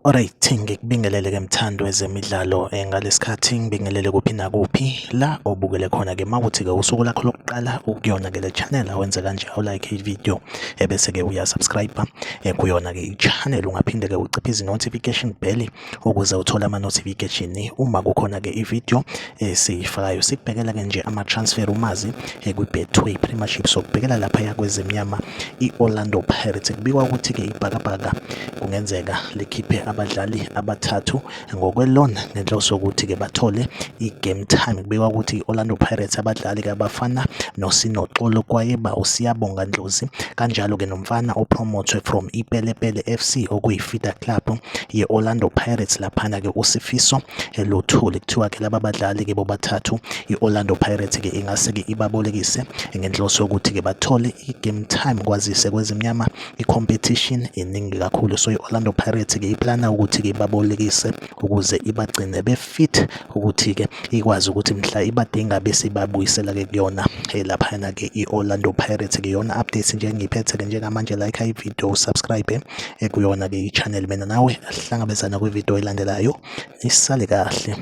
Alright, ngikubingelele-ke mthandi wezemidlalo ngalesikhathi ngibingelele kuphi nakuphi la obukele khona-ke mawuthi-ke usuku lakho lokuqala ukuyona-ke le channel awenze kanje awulike i-video ebese-ke uyasubscribe kuyona-ke i-channel. Ungaphinde-ke uciphe izi-notification bell ukuze uthole ama-notification uma kukhona-ke i-video esiyifakayo. Sikubhekela-ke nje ama-transfer umazi kwi-Betway Premiership, sokubhekela laphaya kwezemnyama i-Orlando Pirates. Kubikwa ukuthi-ke ibhakabhaka kungenzeka likhiphe abadlali abathathu ngokwe-loan ngenhloso yokuthi-ke bathole i-game time. Kubikwa ukuthi i-Orlando Pirates abadlali-ke abafana noSinoxolo Kwayeba, uSiyabonga Ndlozi, kanjalo-ke nomfana opromothwe from iPelepele FC okuyi-feeder club ye-Orlando Pirates laphana-ke uSifiso Luthuli. Kuthiwa-ke laba badlali-ke bobathathu i-Orlando Pirates-ke ingase-ke ibabolekise ngenhloso yokuthi-ke bathole i-game time kwazise kwezimnyama i-competition iningi kakhulu. So i-Orlando Pirates-ke iplana ukuthi-ke ibabolekise ukuze ibagcine be-fit ukuthi-ke ikwazi ukuthi mhla ibadinga bese ibabuyisela-ke kuyona laphayana-ke i-Orlando Pirates-ke. Yona updates nje engiyiphethe-ke njengamanje, like i-video, subscribe kuyona-ke i-channel. Mina nawe hlangabezana kwi-video elandelayo, nisale kahle.